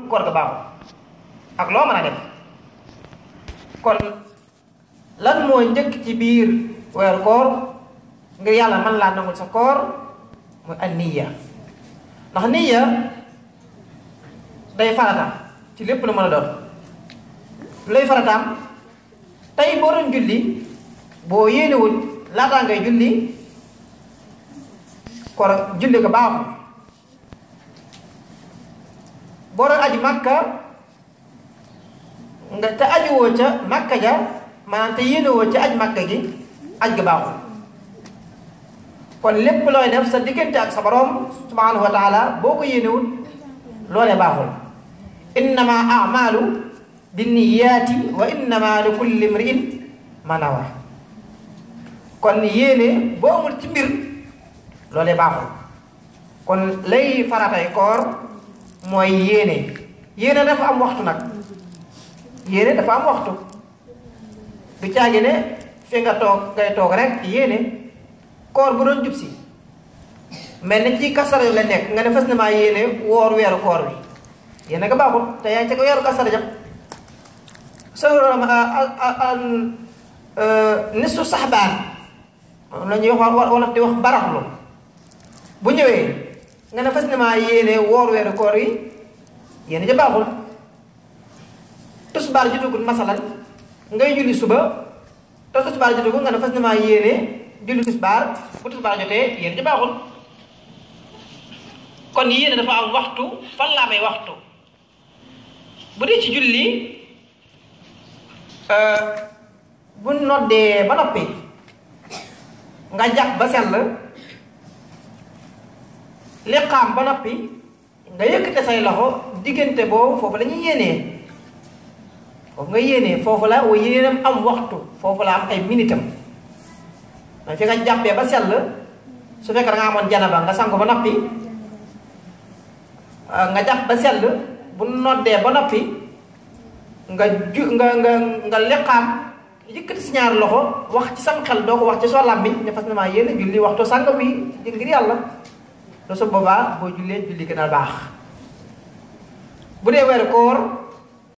koor ga baaxul ak loo mën a def. kon lan mooy njëkk ci biir weeru koor ngir yàlla mën laa nangul sa koor mooy an niya ndax niya day farata ci lépp lu mën a doon lay farataam tey boo doon julli boo yéenewul laataa ngay julli koor julli ko baaxul. boo doon aji makka nga te ajuwoo ca makka ja maanaam te yéenewoo ca aj makka gi aj ga baaxul. kon lépp looy def sa diggante ak sa borom subhanahu wa taala boo ko yéenewul loolee baaxul. innama a'malu binniyaati wa innama li kulli imri'in ma nawa. kon yéene boo amul ci mbir loolee baaxul. kon lay faratay koor mooy yéene. yéene dafa am waxtu nag. yéene dafa am waxtu. du caagi ne fi nga toog ngay toog rek yéene. koor bu doon jub si mel ni ci kasara la nekk nga ne fas na maa yéene woor weeru koor bi yéene nga baaxul te yaa ngi ca ko weeru kasara jam nisu saxbaan la ñuy wax wolof di wax baraxlu bu ñëwee nga ne fas na maa yéene woor weeru koor yi yéene ja baaxul. tusbaar jotugul masalan ngay julli suba te tusbaar jotugul nga ne fas na maa yéene julli tisbaar bu tisbaar jotee yéen ci baaxul. kon yéene dafa am waxtu fan laa may waxtu bu dee ci julli bu noddee ba noppi nga jàpp ba sell liqaam ba noppi nga yëkkate say loxo diggante boobu foofu la ñuy yéenee foofu nga yéenee foofu la wa yéenam am waxtu foofu la am ay minitam. fi nga jàppee ba sell su fekkee da nga amoon janaba nga sangu ba noppi nga jàpp ba sell bu noddee ba noppi nga liqaam yëkkati si ñaari loxo wax ci sam xel doo ko wax ci soo làmmiñ ne fas na maa yéene julli waxtu sàngam wi ngir yàlla loolu su boobaa boo jullee julli gën a baax. bu dee weeru koor